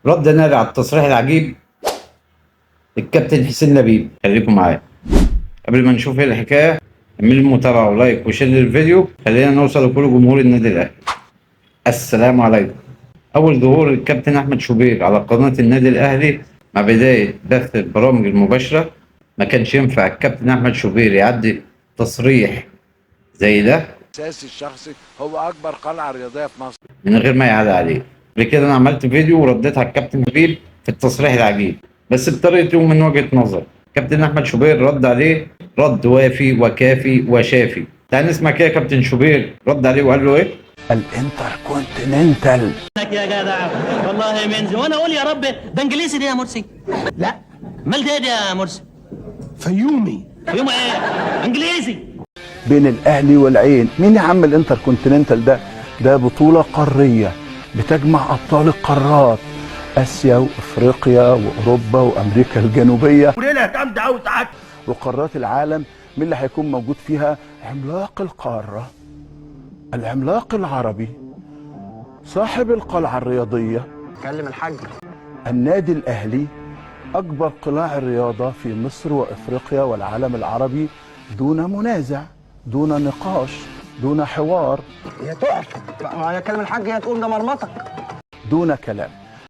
رد ناري على التصريح العجيب للكابتن حسين لبيب. خليكم معايا قبل ما نشوف ايه الحكاية. اعملوا متابعه و like و share للفيديو، خلينا نوصل لكل جمهور النادي الاهلي. السلام عليكم. اول ظهور الكابتن احمد شوبير على قناة النادي الاهلي مع بداية بث البرامج المباشرة، ما كانش ينفع الكابتن احمد شوبير يعدي تصريح زي ده اساسي الشخصي هو اكبر قلعه رياضية في مصر. من غير ما يعلق عليه. قبل كده انا عملت فيديو ورديت على الكابتن حبيب في التصريح العجيب، بس بطريقته ومن وجهة نظر. كابتن احمد شوبير رد عليه رد وافي وكافي وشافي. تعال نسمع كده كابتن شوبير رد عليه وقال له ايه. الانتركونتيننتال. لك يا جدع والله من وانا اقول يا رب ده انجليزي دي يا مرسي. لا. مال ده يا مرسي؟ فيومي. يوم ايه انجليزي؟ بين الاهلي والعين. مين يا عم الانتركونتيننتال ده؟ ده بطوله قارية بتجمع ابطال القارات، اسيا وافريقيا واوروبا وامريكا الجنوبية وقارات العالم. مين اللي هيكون موجود فيها؟ عملاق القارة، العملاق العربي، صاحب القلعة الرياضية. كلم الحاج. النادي الاهلي، اكبر قلاع الرياضة في مصر وافريقيا والعالم العربي، دون منازع، دون نقاش، دون حوار، يا تقف يا كلم الحاج يا تقوم، ده مرمطك. دون كلام.